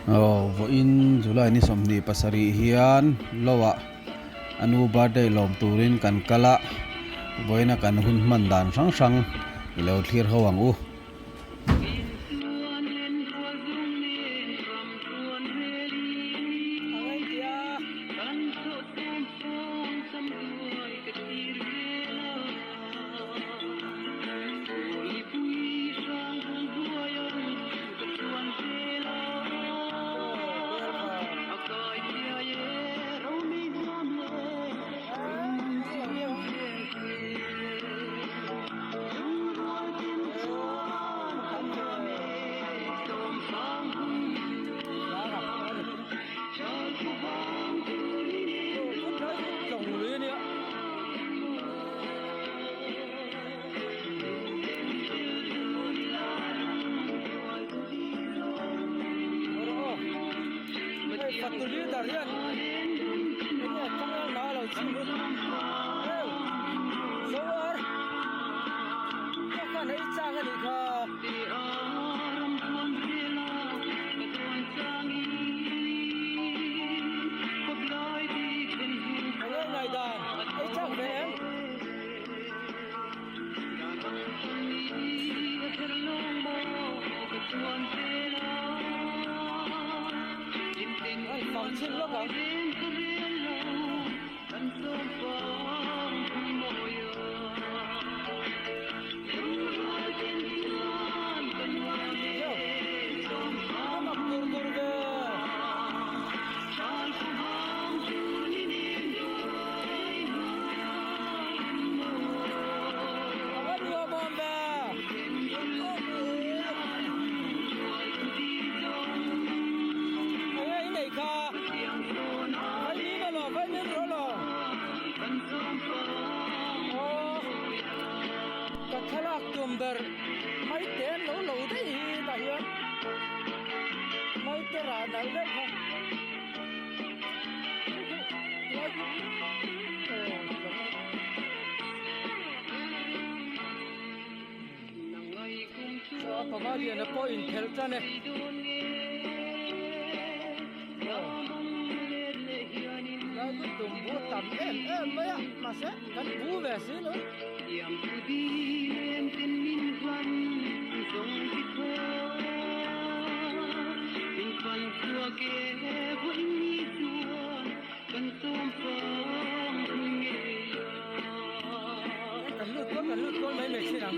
Aw vawiin July ni 27 hian Loah a nu birthday lawm turin kan kal a, vawiina kan hun hman dan hrang hrang i lo thlir ho ang u. Ka thlalak tum ber mai te an lo lo daih hi tah hian mai te rah nalh deuh kha a panga liana pawh inphelh tan e. Lai chu tum bu a tam em em mai a mahse kan bu ve si lo. Kan lut kual kan lut kual mai mai thin ang.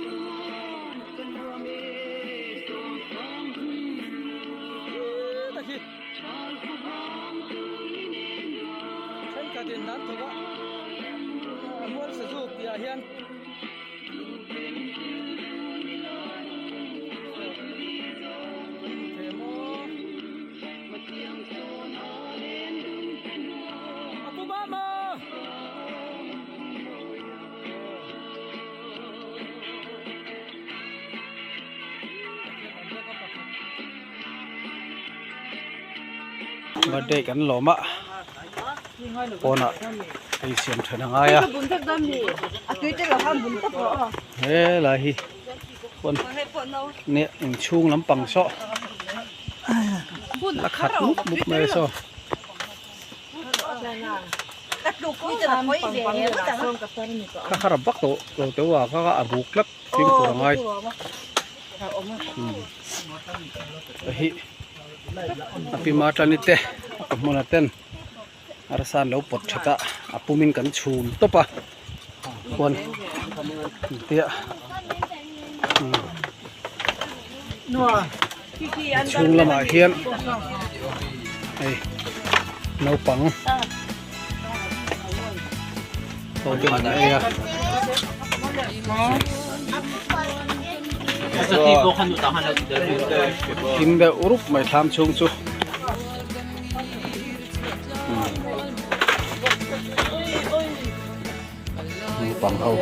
Thenkhat in an thawk a, a mual sazu piah hian A pu mama! Birthday kan lawm a pawnah ei siam then a ngai a helai hi pawn nia inchhung lampang saw la khat mup mup mai a saw. Kha kha rap vak tawh lo teuh a kha kha a buk tlat fimkhur a ngai hi a pima atani te a pa hmuna ten arsa an lo pawt that a a pumin kan chhum tawp a khuan tia chhung lamah hian hei naupang ho ten an ei a. Thim deuh rup mai thlam chhung chu. Naupang ho.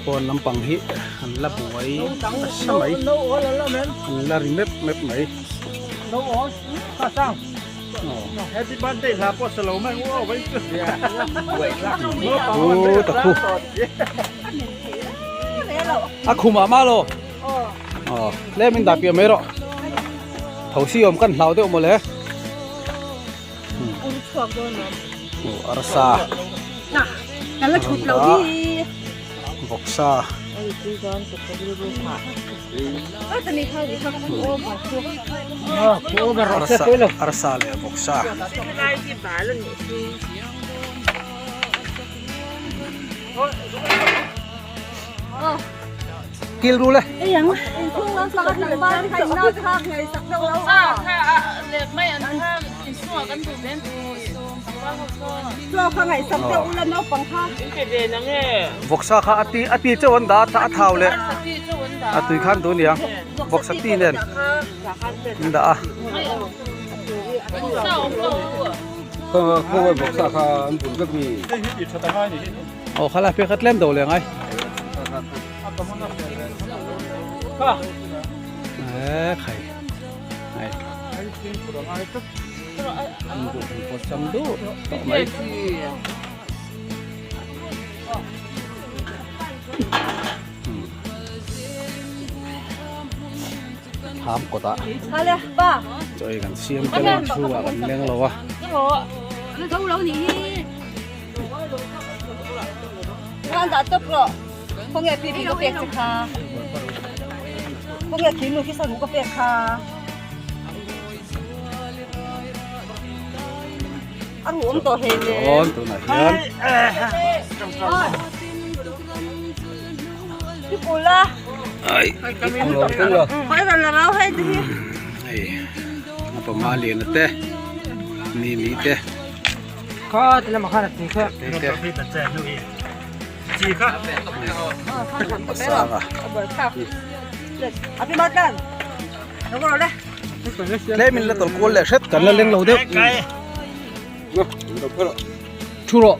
Pawn lampang hi an la buai nasa mai an la ri mep mep mai. Ú takhu. A khumah mah lo. Aw tlem in dah piah mai rawh. Thosi awm kan hlau deuh mawle. Aw arsa. Vawksa. Arsa arsa leh vawksa. Kil ru le. Vawksa kha a ti a ti chauh an dah a thau leh a tui khan duh aniang vawksa ti nen an dah a. Aw khalai phei kha tlem do leh ngai. E khai. Ai. Sam du tawh mai. Tham kawtah chaw ei kan siam tel a chhungah kan leng lo a. Chuan tunah hian hei a panga lian te mi mi te sanga tlem in la tawlh kual leh hret kan la leng lo deuh thu rawh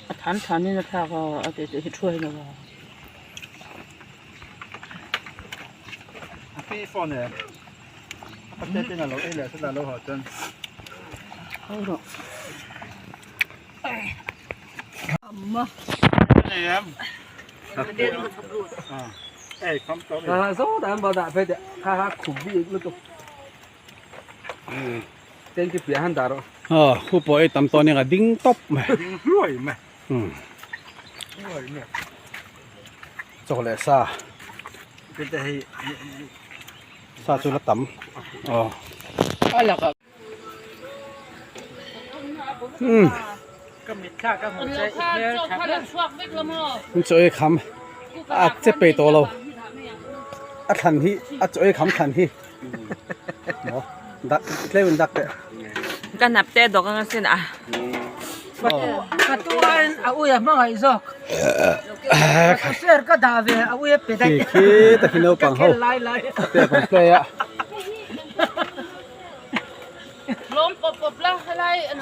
A than than in a thlak a a tih hi thuai lo a. Aw khu pawh ei tam tawh aniang a ding tawp mai chaw leh sa sa chu la tam aw umm chaw ei kham a che pei tawh lo a thlan hi a chaw ei kham thlan hi maw dak tlem in dak teh ka hnap te dawk anga sin a ka tuain a ui a hmangaih zawk ka ser ka dah ve a ui a pe daih khi ta khi naupang ho lai lai te kan play a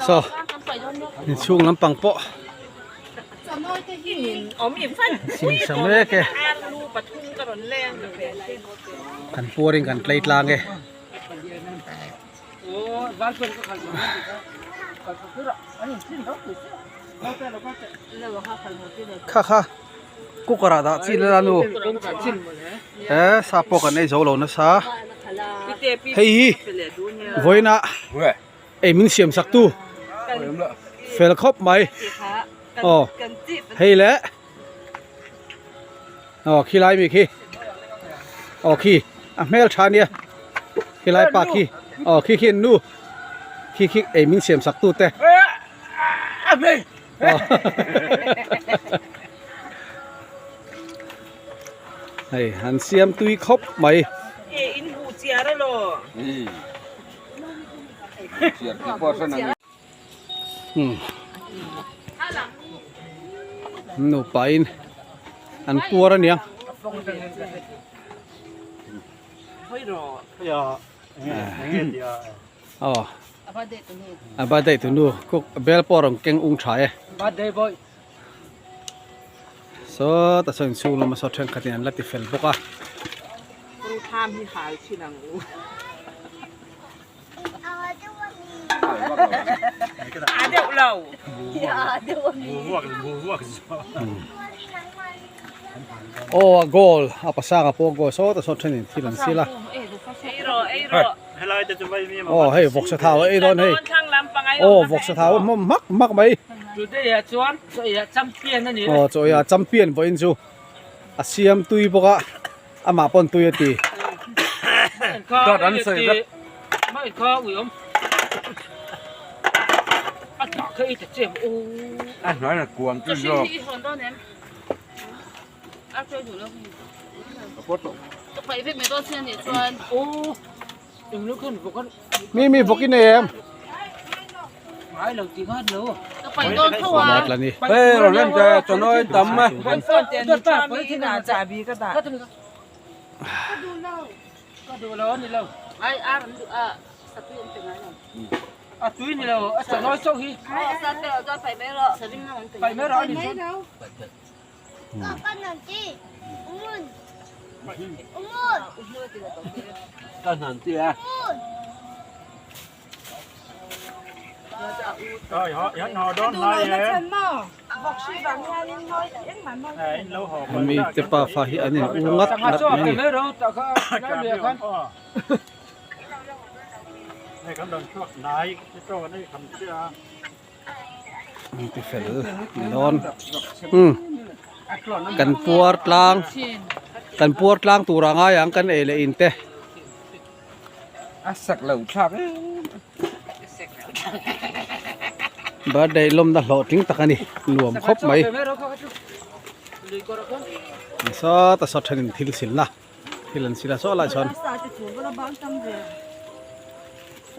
Saw inchhung lampang pawh siam mek e kan puarin kan tlei tlang e. Kha kha cooker ah dah chi la nu he sa pawh kan ei zo lo nasa hei hi vawiin ah ei min siam sak tu fel khawp mai aw hei le aw khilai mi khi aw khi a hmel tha ania khilai pa khi aw khi khi an nu khi khi ei min siam sak tu te hei an siam tui khawp mai. Nupa in an puar aniang. Aw a birthday tu nu cook bel pawh a rawn keng ung tha e. Birthday boy. Saw ta saw inchhung lama saw thenkhat in an la ti fel bawk a. Aw a goal a pasanga pawh a goal sawtah sawn thenin thil an sil a aw hei vawksa thau a ei dawn hei aw vawksa thau a hmawm hmak hmak mai aw chaw ei ah champion vawiin chu a siam tui bawk a. Amah pawn tui a ti. Dawt an sawi vek. A hnuai la kuam chu zawk. Mi mi vawk i nei em? Mat la ni. Hei rawn en teh chawnawi tam a. Mi te pafa hi an in u ngat ngat mai a ni. An ti fel ni dawn umm kan puar tlang kan puar tlang tur a ngai ang kan ei leh in te. A sak lo thlak em. Birthday lawmna hlawhtling tak a ni nuam khawp mai. Sawta saw thenin thil silna thil an sil a saw lai sawn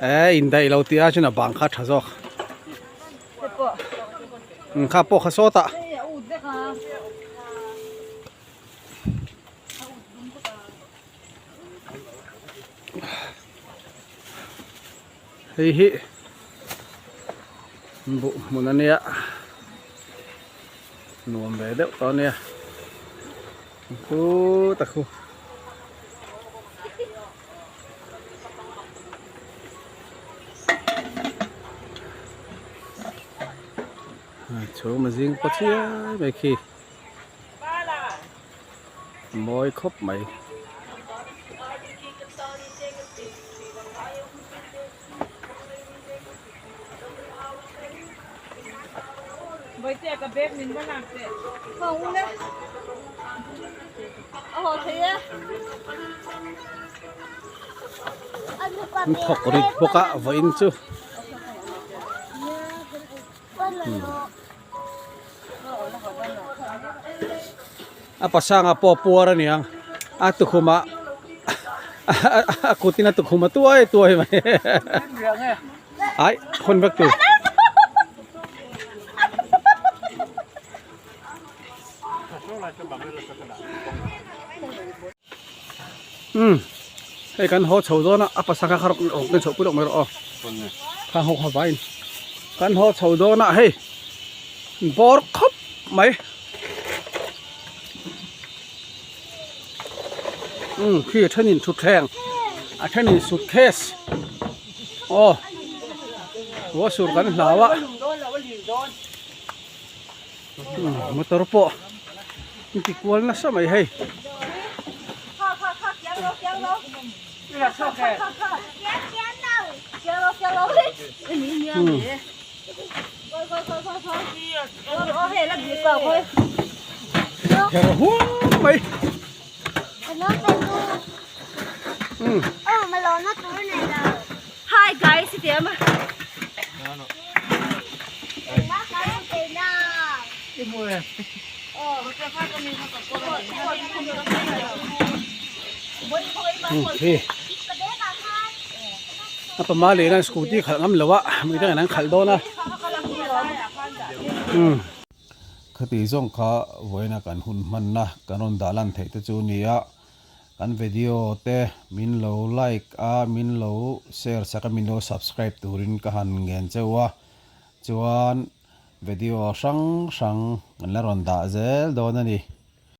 eh indaih lo tih ah chuan a bang kha a tha zawk kha pawh kha sawtah. Hei hi buh hmun a nia nuam ve deuh tawh a nia khut a khu chhum a zing paw chiai mai khi. Mawi khawp mai. An thawk rit bawk a vawiin chu. A pasanga pawh a puar a niang a tukhumah a kutin a tukhum a tuai tuai mai ai hawn vek tur. Umm hei kan haw chho dawn a a pasanga kha rawk awk nen chhoh pui lawk mai rawh aw kha ho kha vaiin kan haw chho dawn a hei bawr khawp mai umm khi a thenin thutthleng a thenin suitcase aw ruahsur kan hlau a umm motor pawh. Inti kual nasa mai hei. Kher huam mai. Hi guys, Khi a pama leh hian scooty khalh ngam lo a mi dangin an khalh dawn a. Umm. Khati zawng kha vawiina kan hun hmanna kan rawn dah lan theih te chu nia, kan video te min lo like a, min lo share sak a, min lo subscribe turin ka han ngen cheu a, chuan video hrang hrang kan la rawn dah zel dawn a ni.